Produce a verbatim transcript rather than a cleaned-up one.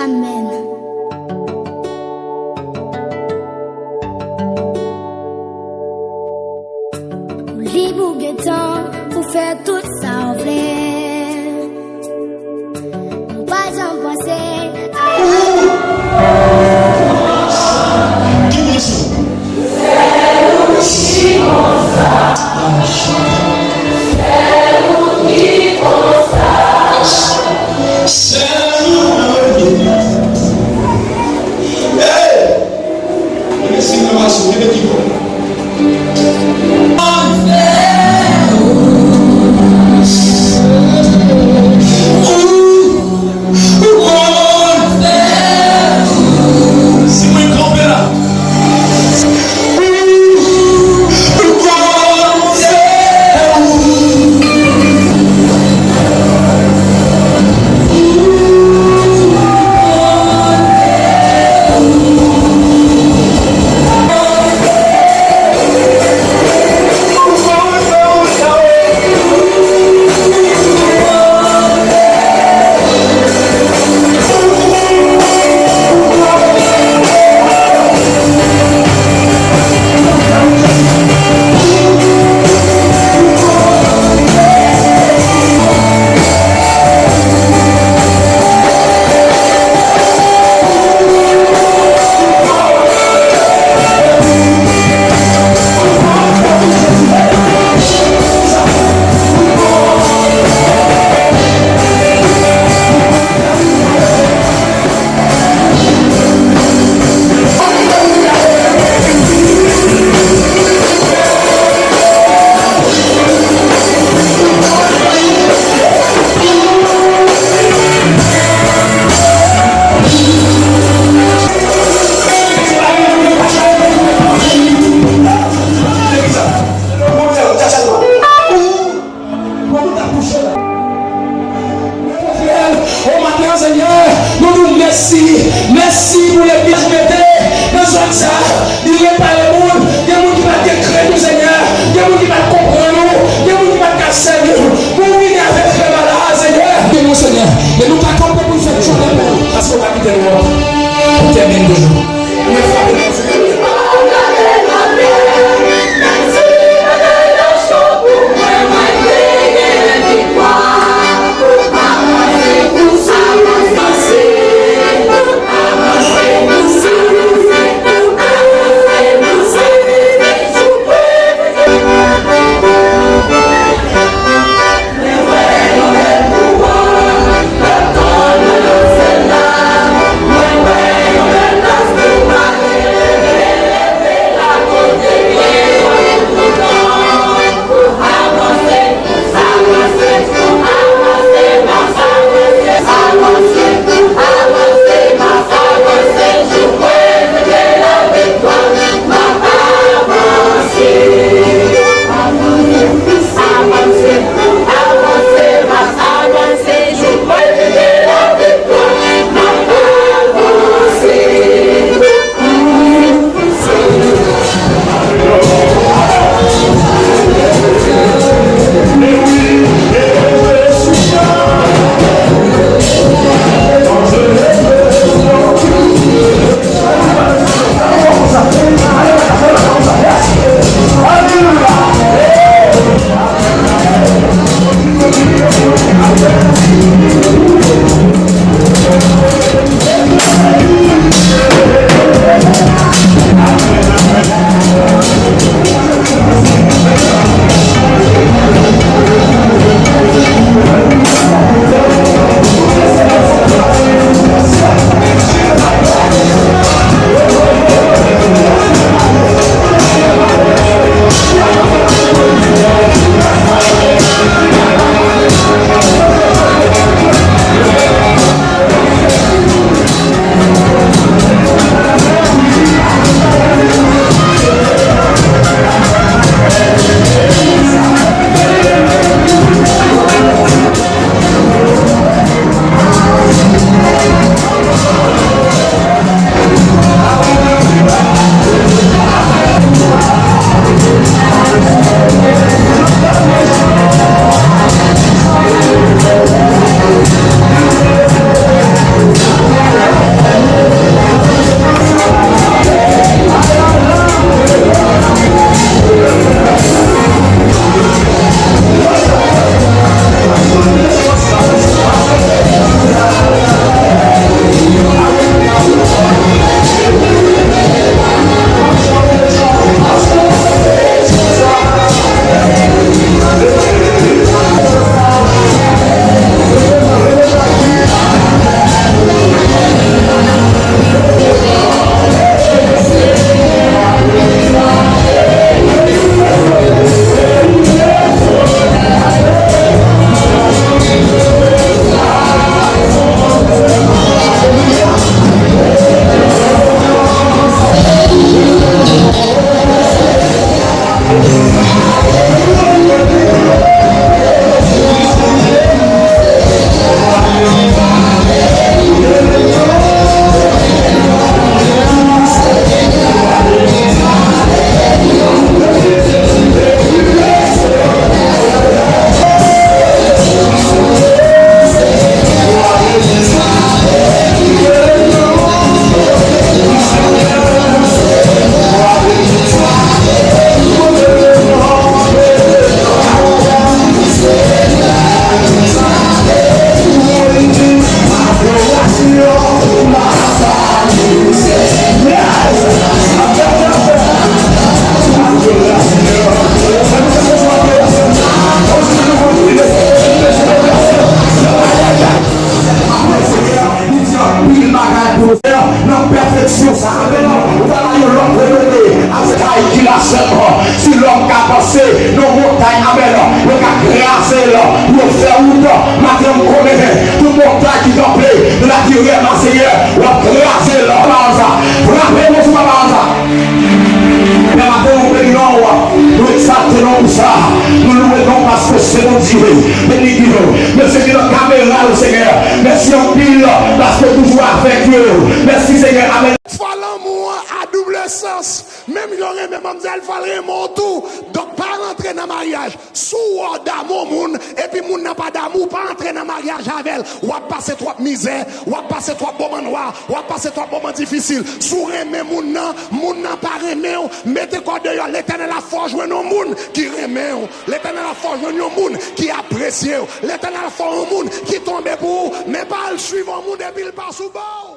Amen. Ou lib, ou gen tan pou fè tout sa w vle. Ou pa janm panse a. Hey! Mesye, nan mache, kenbe kibòd. Si mwen kanpe la. O maten an, Senyè, nou di w mèsi. Mèsi pou legliz mete nan zòn sa a. Li repare moun. Gen moun ki pa t gen krent ou, Senyè. Gen moun ki pa t konprann ou. Gen moun ki pa t ka sèvi w. Pou w vini avèk rèv la a, Senyè. Beni w, Senyè. E nou ka kanpe pou n fè tchonè pou ou. Paske w pa kite nou pou tèmine toujou. Anpil bagay pou nou fè nan pèfeksyon sa. Amèn. Ou pa nan yon lòt renome avèk Ayiti la sèlman. Si lòm ka panse nan montay, amèn, yo ka kraze l pou yo fè wout. Maten m konnen tout montay ki kanpe nan latirèl la, Senyè, w ap kraze l. Pawòl sa, frape nou sou pawòl sa. Pè, maten nou beni non w, nou egzalte non ou sa, nou louwe non paske se Bondye. Beni di nou. Mesye ki nan kamera yo, Senyè, mèsi anpil paske w toujou avèk yo. Mèsi, Senyè. Amèn. Fwa lanmou an a double sans. Menm jan w renmen manmzèl, fò l renmen w tou. Donk, pa rantre nan maryaj. Si w wè w damou yon moun, epi moun nan pa damou w, pa antre nan maryaj avè l. W ap pase twòp mizè, w ap pase twòp moman nwa, w ap pase twòp moman difisil. Si w renmen moun nan, moun nan pa renmen w, mete kò w deyò. Letènèl ap fè w jwenn yon moun ki renmen w. Letènèl ap fè w jwenn yon moun ki apresye w. Letènèl ap fè w yon moun ki tonbe pou ou. Men pa al swiv yon moun epi l pa sou bò w.